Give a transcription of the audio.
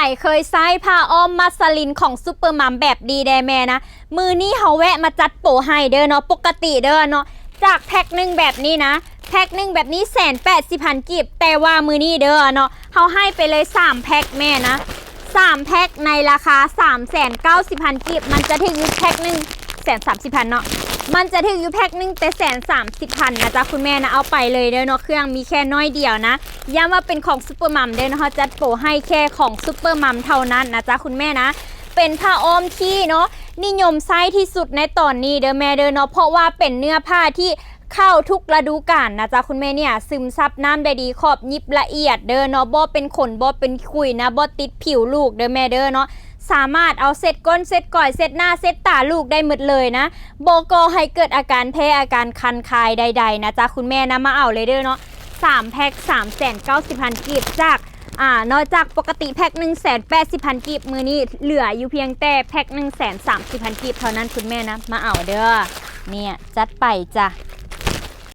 ໃຜເຄີຍໃຊ້ຜ້າອ້ອມມັດສະລິນຂອງຊຸບເປີມັມແບບນີ້ແດ່ແມ່ນະ? ມື້ນີ້ເຮົາແວະມາຈັດໂປໃຫ້ເດີເນາະ. ປົກກະຕິເດີເນາະ ຈາກແພັກໜຶ່ງແບບນີ້ນະ ແພັກໜຶ່ງແບບນີ້ ແສນແປດສິບພັນກີບ ແຕ່ວ່າມື້ນີ້ເດີເນາະ ເຮົາໃຫ້ໄປເລີຍສາມແພັກແມ່ນະ ສາມແພັກໃນລາຄາ ສາມແສນເກົ້າສິບພັນກີບ ມັນຈະຖືກຢູ່ແພັກໜຶ່ງ ແສນສາມສິບພັນເນາະ ມັນຈະຖືກຢູ່ແພັກໜຶ່ງແຕ່ ແສນສາມສິບພັນນະຈ້ະ ຄຸນແມ່ນະ. ເອົາໄປເລີຍເດີເນາະ ເຄື່ອງມີແຄ່ໜ້ອຍດຽວນະ ຢ້ຳວ່າເປັນຂອງຊຸບເປີມັມເດີເນາະ ເຮົາຈັດໂປໃຫ້ແຄ່ຂອງຊຸບເປີມັມເທົ່ານັ້ນນະຈ້ະ ຄຸນແມ່ນະ. ເປັນຜ້າອ້ອມທີ່ເນາະ ນິຍົມໃຊ້ທີ່ສຸດໃນຕອນນີ້ເດີແມ່ເດີເນາະ ເພາະວ່າເປັນເນື້ອຜ້າທີ່ເຂົ້າທຸກລະດູການນະຈ້ະ ຄຸນແມ່ເນຍ ຊຶມຊັບນ້ຳໄດ້ດີ ຂອບຫຍິບລະອຽດເດີເນາະ ບໍ່ເປັນຂົນ ບໍ່ເປັນຂຸຍນະ ບໍ່ຕິດຜິວລູກເດີແມ່ເດີເນາະ. ສາມາດເອົາເຊັດກົ້ນ ເຊັດກ້ອຍ ເຊັດໜ້າ ເຊັດຕາລູກໄດ້ໝົດເລີຍນະ ບໍ່ກໍ່ໃຫ້ເກີດອາການແພ້ ອາການຄັນຄາຍໃດໆນະຈ້ະ ຄຸນແມ່ນະ. ມາເອົາເລີຍເດີເນາະ ສາມແພັກ ສາມແສນເກົ້າສິບພັນກີບ ຈາກ ອ່າ ເນາະ ຈາກປົກກະຕິແພັກໜຶ່ງແສນແປດສິບພັນກີບ ມື້ນີ້ເຫຼືອຢູ່ພຽງແຕ່ແພັກໜຶ່ງແສນສາມສິບພັນກີບເທົ່ານັ້ນ ຄຸນແມ່ນະ. ມາເອົາເດີ ເນຍ ຈັດໄປຈ້ະ.